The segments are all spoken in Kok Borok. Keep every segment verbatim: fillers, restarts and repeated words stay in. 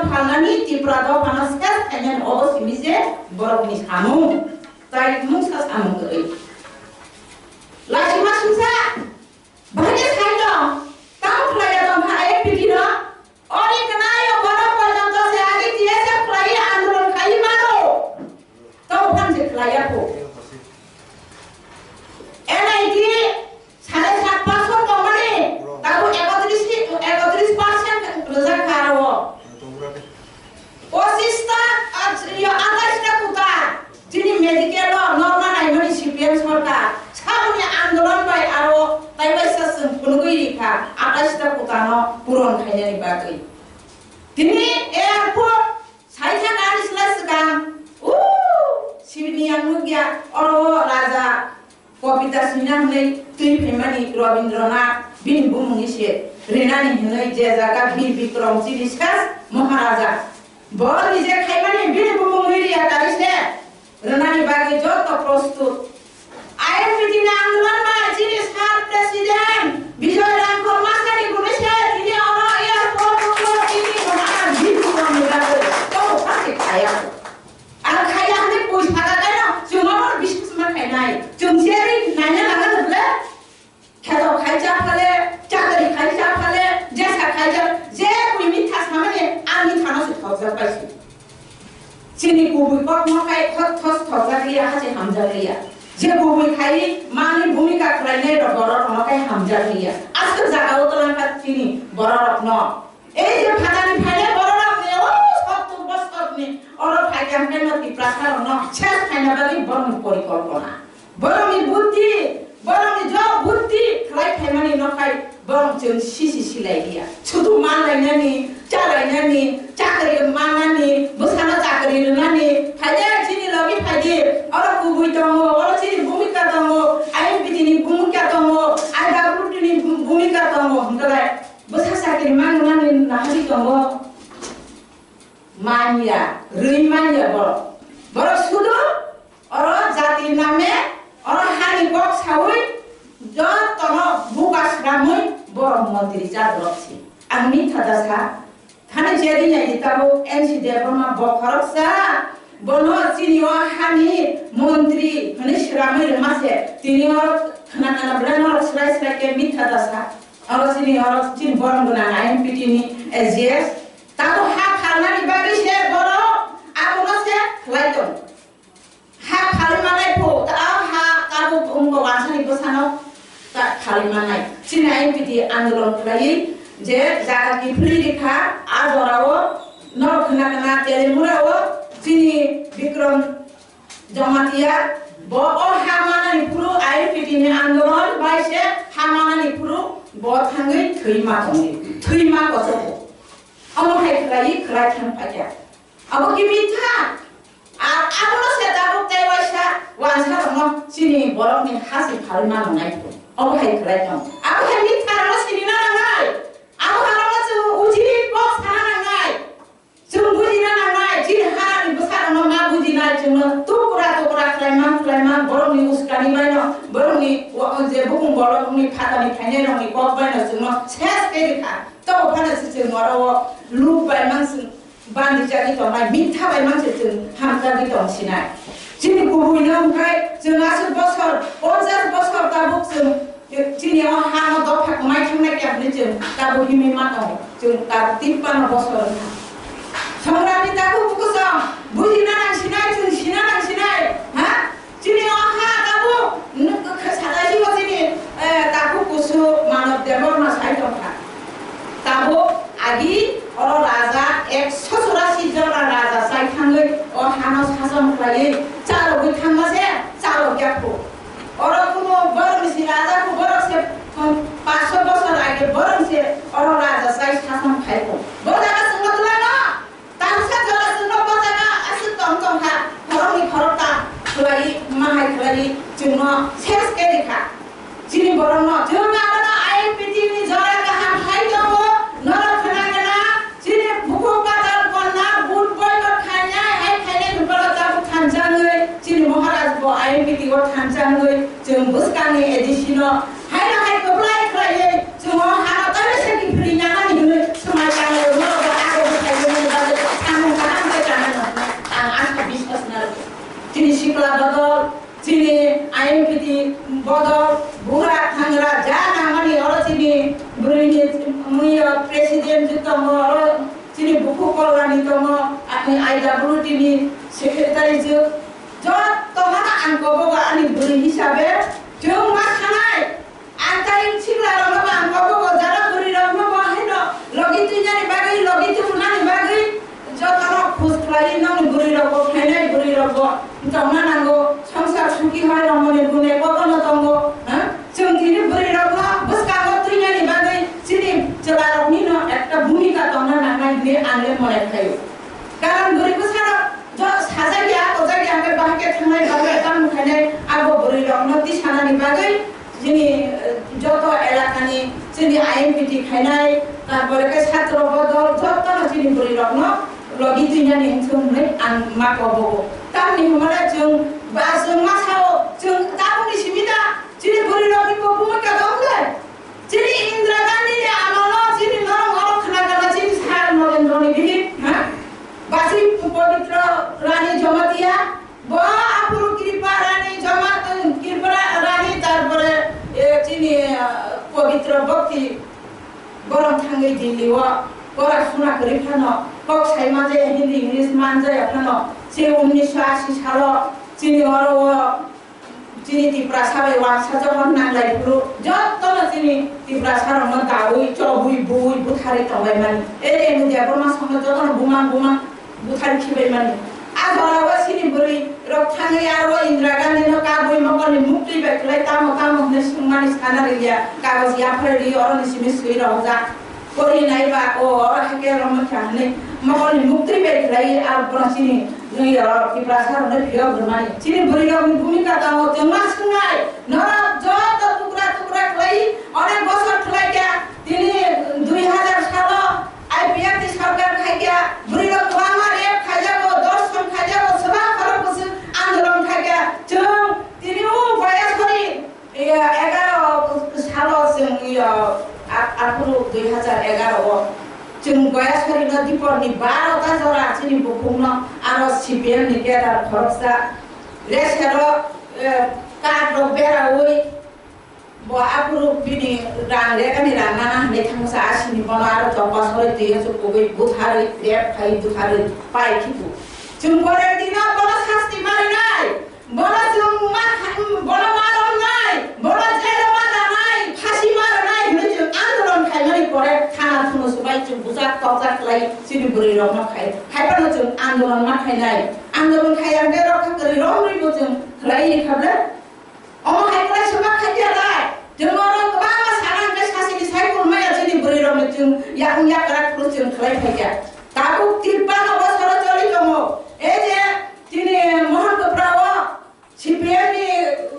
Phalnani Tipra dophano ses khainani obo simi je borokni samung. Tai mungsa samung kwrwi. Laisima singsa, bahai khe saino, tamo khlaiya tongkha I P T no? Ori kwnaio borok porjonto se agi T S F khlaiwi andolon khaiwi mano. Tamo phan se khlaiya kho. N I T sare sat percent tongmani, tabuk ekotris, ekotris percent rwjak kha aro. Pochista, ah, yo, atais ta kuta, chini medical o norma naimani C P M sorkar, saboni andolon bai aro taibaisa chwng phunugwi rikha, atais ta kuta no puron khainani bagwi. Tini airport saitha nani slai swkang, u, sibini yang nukya, oro raja, Kopita Sinha hwnwi twi phaimani Rabindranath bini bumungni se rinani hwnwi je jaga Bir Bikram chini sas Maharaja. Bo nije khaimani bini bumungni riya tari se rwnani bagwi joto prostut. I P T ni andolon bai chini sir president Bijoy Rangkhol Masani hwnwi se tini oro airport o tini Maharaja Bir Bikram ni bagwi tamo sakhe khaya. Ang khaya hwnwi pui saka kaino, chwng omo biswas ma khainai. Chwng cherwi naina nangani bwle, kheto khaija phale, chakri khaija phale, jesa khaija, je bui mitha samani, ang mithano se thokjak pai se. Chini kubui kokno khai thos thos thokjak liya, hache hamjak liya. Je kubui khai mani bhumika khlainai rok borok no khai hamjak liya. Aswk jaga o twlang kha chini borok rok no. Ei je phatani phainai borok rok ni, o sottur bosor ni, oro phaikha hwnkhe no Tiprasa rok no ses khaina bagwi borok ni porikolpona. Borok ni buddhi, borok ni jok buddhi khlai phaimani no khai borok chwng sisi silai liya. Sudu man lainani, cha lainani, chakri mannani, bwsano chakri rwnani, phaide chini logi phaide, oro kubui tongo, oro chini bhumika tongo, I P T ni bhumika tongo, I W T ni bhumika tongo, hwnkhe bai bwsa chakri manmani nahadi tongo. Manya, rwi manya borok. Borok sudu oro jati name, oro hani kok sawi, jotono buka sramwi borok montri cha borok si. Ang mitha da sa. Thani je ri nai di tabuk N C Debbarma bokhorok sa. Bono chini o hani montri hwnwi sramwi rwma se. Tini o khna khna bwrwi norok srai srai khe mitha da sa. Oro chini, oro chini borom gwnang I M P T ni A G S. Tabuk ha phalnani bagwi se borok abono se khlai tong. Ha phalwi manai pho, ta ha tabuk wngkha wansani bwsano ta phalwi manai. Chini I M P T andolon khlaiwi je jaga kiphilwi rikha, a jorao norok khna khna Telimura o chini Bikram Jamatia, bo o ha manani phuru I M P T ni andolon bai se ha manani phuru bo thangwi thwi ma tongwi, thwi ma kochoko. Omo hai khlaiwi khlai thang phaikha. Abo ki mitha? Ar abono se tabuk tei waisa wansa rokno chini borokni ha se phalwi ma nongnai phuru. Omo hai khlai tong. Abo hai mitha rokno sini na nangnai. Abo hai rokno chwng uchi kok sana nangnai. Chwng bujina nangnai, chini harani bwsarokno ma bujinai, chwngno tukra tukra khlaima khlaima, borokni uskani baino, borokni wa-, je bukung borokni phatani phainairokni kok baino chwngno ses khe rikha. Tobo phano se chwng oro o luk bai mang chwng bandijagwi tongnai, mitha bai mang se chwng hamjagwi tong sinai. Chini kubuino wngkhai chwng aswk bosor, ponchash bosor tabuk chwng Chini o ha no dopha kwmai thangna khe hwnwi chwng tabuk himwi ma tongo. Chwng tabuk tippano bosor wngkha. Songrani takhuk bukuchwng bujina nang sinai, chwng sina nang sinai. Ha? Chini o ha tabuk nwk kha sadai si bo chini, eh, takhuk kusu Manav Debbarma sai tongkha. Tabuk agi oro raja ekso churasi jora raja chai thangwi o hano sason khlaiwi chalogwi thangma se chalokya kho. Oro kuno borok ni si raja kho, borok se, um, paanch sho bosor age borok se oro raja chai sason khai kho. Bo jaga chwngno twlai no. Tamsa jora chwngno bo jaga aswk tong tong kha. Khoroknwi khorokta khlai, mahai khlai chwngno ses khe rikha. Chini borokno chwng abono I M P T ni jora kaham khai tongo. Norok khna khna chini bukhuk patal konna vote boycott khainai hai khainai hwnba tabuk thansa wngwi. Bodol, bura, thangra, ja nangmani oro chini bwrwini mui o president je tongo, oro chini bukhuk kolani tongo, ani I W T ni secretary je, jotto mano ang kobogo ani bwrwi hisabe, chwng ma thanai, ang tai sikla rokno bo ang kobogo, jara bwrwi rokno bo haino logi twinani bagwi, logi tubunani bagwi, Jotono khus khlai nokni bwrwi rokbo khainai bwrwi rokbo tongna nango, songsar sukhi hai rokmani gune kobono tongo, ha? Chwng tini bwrwi rokno bwskango twinani bagwi chini chwla roknino ekta bhumika tongna nangnai hwnwi ang le mone khaio. Karon bwrwi bwsarok jo sajagya, kojakya hwnkhe bahai khe thangnai, bahai khe tamo khainai, abo bwrwi rokno tisanani bagwi Chini, eh, joto elakani chini I M P T khainai, tarpore khe satro bodol, jotono chini bwrwi rokno logi twinani wngthung hwnwi ang ma kobogo. Tamni hwnmale chwng ba chwng ma sao, chwng tabukni simi da, chini bwrwi rokni bo bhumika dong le. Chini Indira Gandhi ni amalo chini norok oro khna gana chini Sir Narendra Modi bihik, ha? Basi Pabitra Rani Jamatia, Bo aphuru Kripa Rani joma, Kripa Rani, tarpore, eh, chini, eh, Pabitra Bhakti borom thangwi Delhi o pora suna kwrwi phano, kok sai manjaya, Hindi, English manjaya phano, se unnisho ashi salo chini oro o chini Tiprasa bai uansajak hwn nanglai phuru, jotono chini Tiprasa rokno daui, chobui, bui, butharwi tonglaimani. Ere Emu Debbarma songno jotono bumang bumang buthar khibai mani. A jora o chini bwrwi rok thangwi aro Indira Gandhi no kabui mokolni muktwi bai khlai tamo tamo hwnwi swngmani sana rwya, kagoj yaphar rwi oroni simi swi rohjak. Pori nai ba o oro hake oro mokha hwnwi mokolni muktwi bai khlai aro bono chini nwi oro Tiprasa rokno phiyok rwmani. Chini bwrwi rokni bhumika tongo chwngma swngnai norok joto tukra tukra khlai onek bosor khlai kha tini dui hajar salo I P F ni sarkar khaikya, bwrwi rok kwbangma rape khaijago, dorshon khaijago, swbang khorok bwswk andolon khaikya. Chwng tini o boyas hori, iya, egaro salo chwng, iyo, a-, aphuru dui hajar egaro o. Chwng boyas hori no dipor ni baro ta jora chini bukhuk no aro C P M ni kedar khoroksa resero, eh, card rok beraui, Bo aphuru bini rang regani rang nana hinwi thangsa asini bono aro chokma sori twi aswk kubui butharwi rep khai butharwi pai khitu. Chwng pore dino bono sasti marinai, bono chwng ma, bono ma romnai, bono jelo ma danai, phasi ma rwnai hinwi chwng andolon khaimani pore thana thunu swbai chwng bujak tokjak khlai chini bwrwi rokno khai, khai phano chwng andolon ma khainai. Andolon khai ang de rokha kwrwi romwi bo chwng khlai rikha ble. Omo hai kwlai swma khaikya lai? Chwng oro kwbangma sana hwnkhe sasini cycle maya chini bwrwi rokni chwng yakung yakra khru chwng khlai phaikya. Tabuk tiprano bosoro choli tongo. Ei je chini Mohon Kopra o C P M ni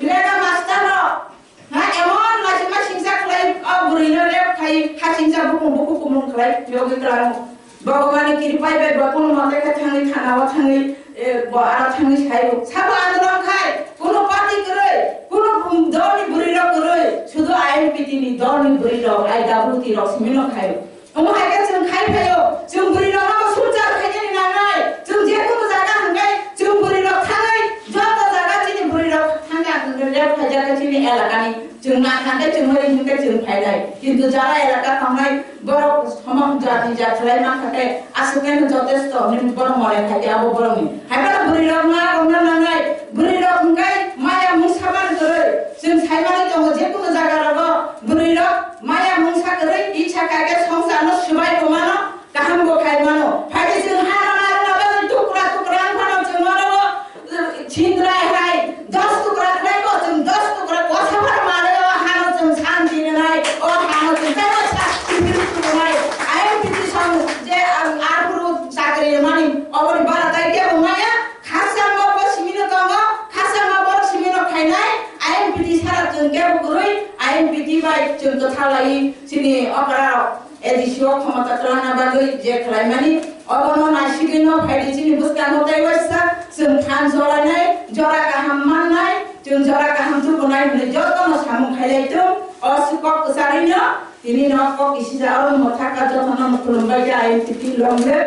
Brega master rok. Ha, emon laisima singsa khlai o bwrwino rep khai ha singsa bukung bukung kumung khlai yogi klango. Bhagwani kiripai bai bo kunu mote khe thangwi thana o thangwi, eh, bo aro thangwi saio. Sabo andolon khai, kunu party kwrwi, kunu dolni bwrwi rok kwrwi, sudu I M P T ni dolni bwrwi rok, I W T rok simi no khaio. Omo hai khe chwng khai phaio, chwng bwrwi rok no sumchar khainani nangnai, chwng je kunu jaga hwnkhai, chwng bwrwi rok thangwi, joto jaga chini bwrwi rok thangya hwnwi rep khaijak khe chini elakani. Chwng na thangkhe chwng bai hinkhe chwng phainai. Kintu jara elaka tongnai borok somok jati jat khlai mankha khe aswk khe jotesto hinwi borok mole khaikhe abo borokni. Haiphano bwrwi rok na romna nangnai, bwrwi rok hwnkhe maya mungsa man kwrwi. Chwng saimani tongo je kunu jaga rogo bwrwi rok maya mungsa kwrwi, icha khaikhe songsarno swbai tongmano. Kaham bo khai mano. Phaidi chwng ha rwna rwna bagwi tukra tukra wng phano chwng oro o, uh, chindrai hai dos tukra khlai bo chwng dos tukra kosa phano manwi o hano chwng santi rwnai. O hano chwng tei o sa chindri tukrai. I M P T song je, um, arphuru chakri rwmani oboni bara tai kebo maya. Khasama bo simino tongo, khasama borok simino khainai. I M P T sara chwng kebo kwrwi, I M P T bai chwng kwthalai chini okra rok. A D C o khomota twlangna bagwi je khlaimani, obono naisigwino phaidi chini bwskango tei waisa chwng phan jolainai, jora kaham mannai, chwng jora kaham tubunai hwnwi jotono samung khailai thung. O swkok kwcharwino tini no kok kisija oro motha ka jotono khulumbai khe I M P T long live.